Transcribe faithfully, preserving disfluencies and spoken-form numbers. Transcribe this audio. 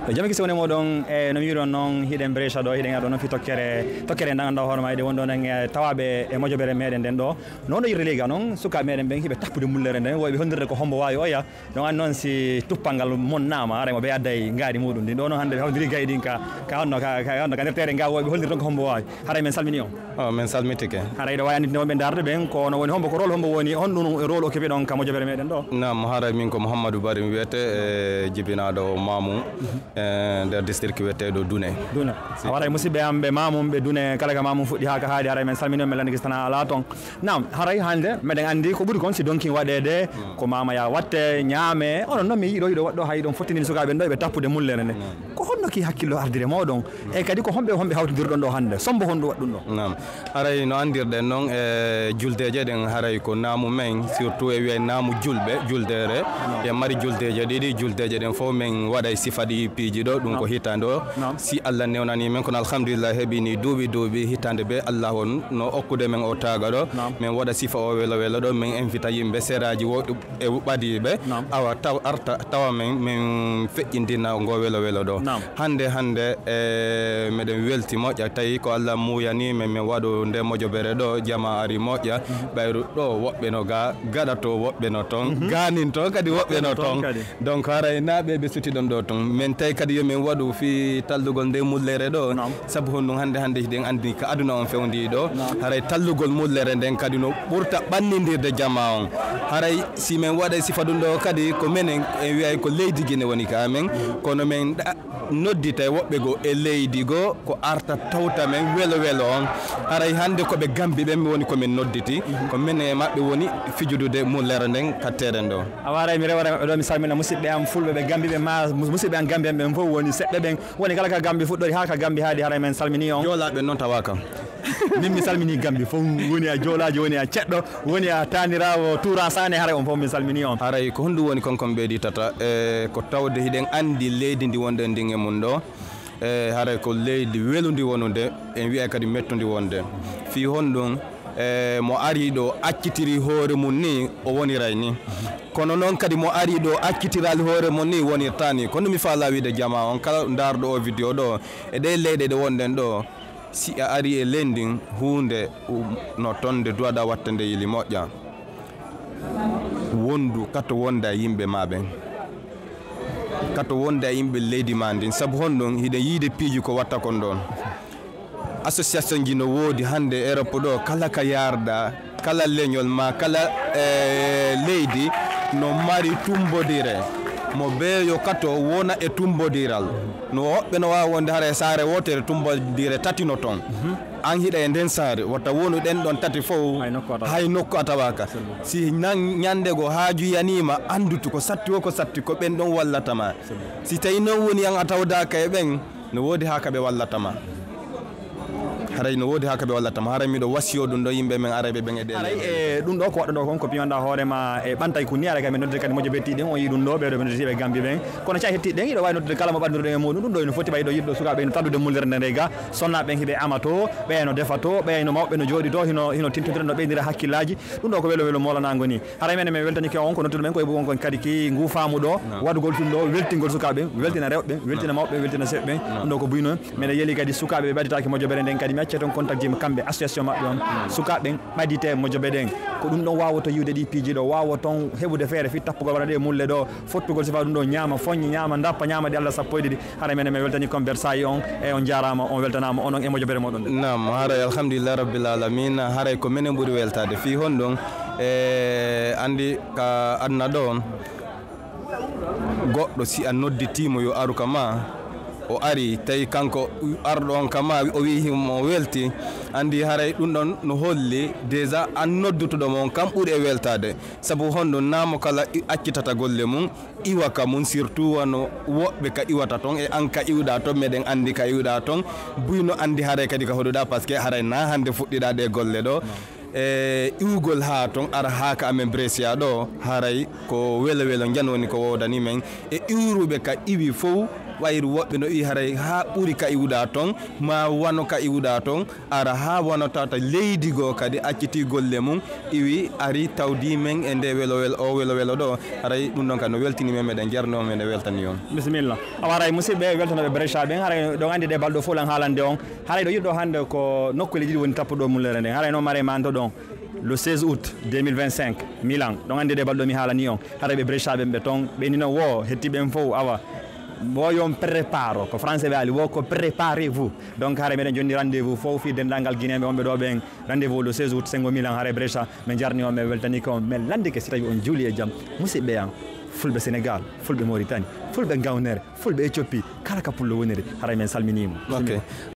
Jami kisi woni moɗon, e no mi wiɗon noon, hiɗen Brescia ɗo, hiɗen aɗo noon fi tokkere tokkere ndanganɗa hoore ma, eɗen woni ɗo nen e tawaaɓe e mojobere meɗen nden ɗo. Noon ɗo yirde leyga noon, sukaaɓe meɗen ɓen hiɓe tappude mullere nden, woyɓe holndirde ko hombo waawi oya. Ɗon anndi noon si tuppal ngal monnama, haray mo ɓe adday ngaari muɗum ndi. Ɗo noon hannde ɓe hawdiri gayi ɗin ka ka honno ka ka honno ka nder teere nga, woyɓe holndir ɗon ko hombo waawi. Haray men salmini on. Oh, min salmitike. Haray ɗo wawi annditinde wonɓe ndaarde ɓen ko no woni hombo ko rôle hombo woni, honɗum rôle occupé ɗon ka mojobere meɗen ɗo? Nam, haray min ko Mouhamadou Bari mi wiyete, e jibinaɗo Mamou, e nder district wiyeteɗo Dune. Dune. Haray musidɓe am ɓe Mamum ɓe Dune, kala ka Mamum fuɗɗi haa ka haali, haray men salmini on, men lanndiki so tana alaa toon. Nam, haray hannde meɗen anndi ko ɓuri kon si donkin waɗeede ko mama ya watte ñaame. Onon noon mi yiɗo yiɗo waɗɗo hay ɗon fottini sukaaɓe ɗo eɓe tappude mullere nde. Ko honno ki hakkillo ardire mooɗon? E kadi ko homɓe homɓe hawtindirɗon ɗo hannde? Sombo honɗum waɗɗum ɗo? Nam, haray no anndirɗen noon e juldeeje ɗen, haray ko naamu men, surtout e wiyay naamu julɓe, juldeere. E mari juldeeje ɗiɗi, juldeeje ɗen fof min waɗay sifa ɗi piiji ɗo, ɗum ko hitaande o. Si Allah newnani men, kono alhamdulillah heɓini duuɓi duuɓi hitaande be Allah on no okkude men o taaga ɗo. Min waɗa sifa o welo welo ɗo, min invita yimɓe seraaji wo e ɓadiiɓe. Awa taw arta tawa min min feƴƴindina ngo welo welo ɗo. Hannde hannde e meɗen welti moƴƴa tawi ko Allah muuyani min min waɗu nde mojobere ɗo, jama ari moƴƴa. Ɓayru ɗo woɓɓe no ga gaɗa to, woɓɓe no toon, ganin toon kadi woɓɓe no toon. Donc haray na ɓe ɓe suti ɗon ɗo toon. Min tawi kadi yo min waɗu fi tallugol nde mullere ɗo. Sabu honɗum hannde hannde hiɗen anndi ka aduna on fewndi ɗo. Haray tallugol mullere nden kadi no ɓurta ɓannindirde jama on. Haray si min waɗay sifa ɗum ɗo kadi ko menen en wiyay ko leydi Gine woni ka amen. Kono min ɗa- nodditay woɓɓe goo e leydi goo ko arta tawta men welo welo on. Haray hannde ko ɓe Gambi ɓen woni ko min nodditi, ko menen e maɓɓe woni fijudude mullere nden ka teeren ɗo. Awa haray mi rewara maɓɓe ɗo, mi salmina musidɓe am fulɓe ɓe Gambi ɓe ma musidɓe am Gambi am ɓen fof woni seɓɓe ɓen woni kala ka Gambi fuɗɗori haa ka Gambi haadi, haray men salmini on. Joolaaɓe noon tawa kam. Min mi salmini Gambi fof, woni a joolaajo, woni a ceɗɗo, woni a taaniraawo Tuuran Saane, haray on fof min salmini on. Haray ko honɗum woni kon kon ɓeydi tata e ko tawde hiɗen anndi leydi ndi wonɗen ndin e mum ɗo? E haray ko leydi welundi wonude, en wiyay kadi mettundi wonde. Fii honɗum? E mo ari ɗo accitiri hoore mum ni o woniray ni. Kono noon kadi mo ari ɗo accitiraali hoore mum ni wonirtaa ni. Kono mi faalaa wiide jama on kala ndaarɗo o video ɗo e ɗe leyɗe ɗe wonɗen ɗo, si a ari e leydi ndin, huunde no toon nde duwaɗa watta nde yili moƴƴa. Wondu kato wonda e yimɓe ma ɓen, kato wonda e yimɓe leydi ma ndin. Sabu honɗum? Hiɗen yiide piiji ko watta kon ɗon. Association ji no woodi hannde Europe ɗo, kala ka yarda, kala leñol ma kala e leydi no mari tumbodire. Mo beeyo kato wona e tumbodiral. No woɓɓe no waawi wonde hara e saare wootere tumbodire tati no toon. An hiɗa e nden saare, wata wonu ɗen ɗon tati fof hay nokku a tawaaka. Si nan ñande goo haaju yaniima, anndutu ko satti wo ko satti ko ɓen ɗon wallata ma. Si tawi noon woni an a tawdaaka e ɓen, no woodi haa ka ɓe wallata ma. Haray no woodi haa ka ɓe wallata ma. Haray miɗo wasiyo ɗum ɗo yimɓe men arayɓe ɓen e ɗe haray e ɗum ɗo ko waɗɗo ɗo kon ko pimanɗa hoore ma e ɓantay kun ni, haray kay min noddude kadi moƴƴo bettiɗen on yiɗum ɗo ɓeɗo min noddude ɓe Gambi ɓen. Kono cay hettiɗen iɗo wawi noddude kala mo ɓanduɗo e muɗum. Ɗum ɗo ino foti ɓay ɗo yiɗɗo sukaɓe ino tallude mullere nden reyga. Sonnaɓe ɓen hiɓe amato, ɓeya no defato, ɓeya no mawɓe no jooɗito, hino hino tintodira no ɓeydira hakkillaaji. Ɗum ɗo ko welo welo molanago ni. Haray menen men weltanike on ko nodduɗo men ko e bugon kon kadi ki ngu faamu ɗo waɗugol ɗum ɗo, weltingol sukaaɓe, weltina rewɓe, weltina mawɓe, weltina seɓɓe. Ɗum ɗo ko buyno. Meɗen yeeli kadi sukaaɓe ɓe ɓaditaake mojobere nden kadi mi acca toon contact ji maɓɓe kamɓe association maɓɓe on. Sukaaɓe ɓen ɓadite mojobe ɗen. Ko ɗum ɗon waawata yiwde ɗi piiji ɗo, waawa toon heɓude feere fi tappugol wona ɗe mulle ɗo, fottugol sifa ɗum ɗo ñaama foññe, ñaama ndappa, ñaama ɗi Allah sappo e ɗiɗi. Haray menen men weltani kon Versailles on, e on jaaraama, on weltanaama, onon e mojobere moɗon nde. Naam, haray alhamdulillah rabbil alamin, haray ko menen ɓuri weltaade. Fii honɗum? E anndi ka aduna ɗo, goɗɗo si a nodditiimo yo aru ka ma, o ari, tawi kanko arɗo on ka ma, o wi'i himo welti, anndi haray ɗum ɗon no holli déjà an noddutuɗo mo on kam ɓuri e weltaade. Sabu honɗum? Naa mo kala i-, accitata golle mum, iwa ka mum, surtout wano woɓɓe ka iwata ton e an ka iwɗa ton, meɗen anndi ka iwɗa ton, buy no anndi haray kadi ka hoɗuɗa, parce que haray na hannde fuɗɗiɗa ɗe golle ɗo. E iwgol haa ton, ara haa ka amen Brescia ɗo, haray ko welo welo njan woni ko woodani men. E iwruɓe ka iwi fow, Ɓayru woɓɓe no ii haray haa ɓuri ka iwuɗaa ton, maa wano ka iwuɗaa ton, ara haa wano tawata leydi goo kadi acciti golle mum, iwi ari tawdi men e nde welo wel-, o welo welo ɗo. Haray ɗum ɗon kadi no weltini men, meɗen jarni on, meɗen weltani on. Bisimilla. Awa haray musidɓe weltanoɓe Brescia ɓen, haray ɗon anndi ɗe balɗo fof lan haalande on. Haray ɗo yiɗɗo hannde ko nokkuuji ɗiɗi woni tappuɗo mullere nden. Haray noon mare manto ɗon le seize août deux mille vingt-cinq, Milan. Ɗon anndi ɗe balɗo mi haalani on. Haray ɓe Brescia ɓen ɓe ton, ɓe nino wo hetti ɓen fof awa. Wo yon préparo, ko français ɓe haali, wo ko préparez-vous. Donc haray meɗen jonni rendez-vous fof fii denndaangal Guinéen ɓe on ɓe ɗo ɓen. Rendez-vous le seize août, Sengo Milan, haray Brescia. Min jarni on, min weltani ko, min lanndike si tawi on juuli e jam. Musidɓe an, fulɓe Sénégal, fulɓe Mauritanie, fulɓe Ngawnere, fulɓe Éthiopie, kala ka pullo woniri, haray min salminii mo. Ok.